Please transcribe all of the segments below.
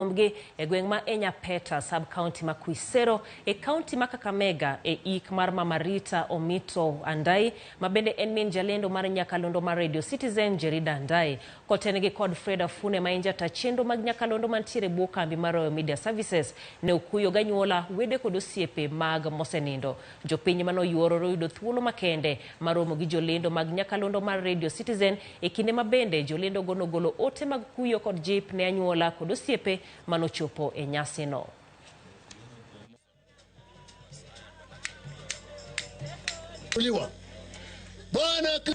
Gi e gweng' ma Enyapeta, sub-county ma Khwisero e kaunti ma Kakamega e ik mar Mama Rita Omito Andai ma bende en min jalendo mar nyakalondo mar Radio Citizen Jerida Andai. Kotenegi kod Fred Afune ma en jata chenro mag nyakalondo mantiere e bwo kambi mar Royal Media Services ne okuyo ganyuola, wede kod osiepe mag mosenindo. Jopiny mane oyuoro noyudo thuolo makende mar romo gi jolendo mag nyakalondo mar Radio Citizen e kinde ma bende jolendogo nogolo ote mag kuyo kod jip ne anyuola kod osiepe manochopo e nyasino.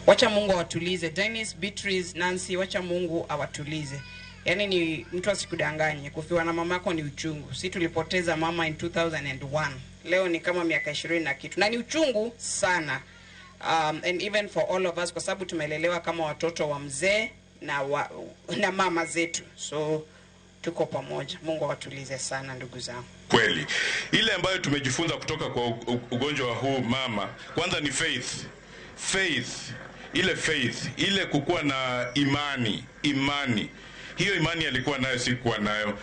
Wacha Mungu awatulize. Dennis, Beatrice, Nancy, wacha Mungu awatulize. Yaani ni mtu asikudanganye, kufiwa na mamako ni uchungu. Si tulipoteza mama in 2001. Leo ni kama miaka 20 na kitu. Na ni uchungu sana. And even for all of us, kwa sababu tumelelewa kama watoto wa mzee na mama zetu. So tuko pamoja. Mungu awatulize sana ndugu zangu. Kweli. Ile ambayo tumejifunza kutoka kwa ugonjwa huu mama, kwanza ni faith. Faith, ile faith, ile kukuwa na imani, imani. Hiyo imani alikuwa nayo, sikuwa nayo.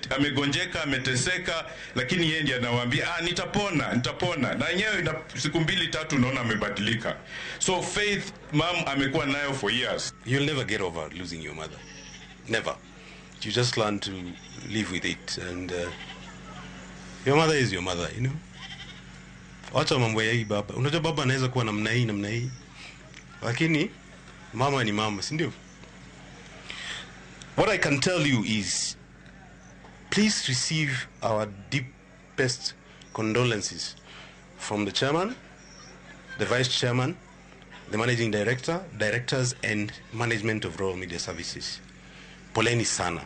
Amegonjeka, ameteseka, lakini yeye ndiye anawaambia, nitapona, nitapona. Na yenyewe ina siku mbili tatu unaona amebadilika. So faith mom amekuwa nayo for years. You'll never get over losing your mother. Never. You just learn to live with it, and your mother is your mother, you know. Wacha mambo ya hii baba. Unajua baba anaweza kuwa namna hii, namna hii. Lakini mama ni mama, si ndio? What I can tell you is, please receive our deepest condolences from the chairman, the vice chairman, the managing director, directors and management of Royal Media Services. Poleni sana.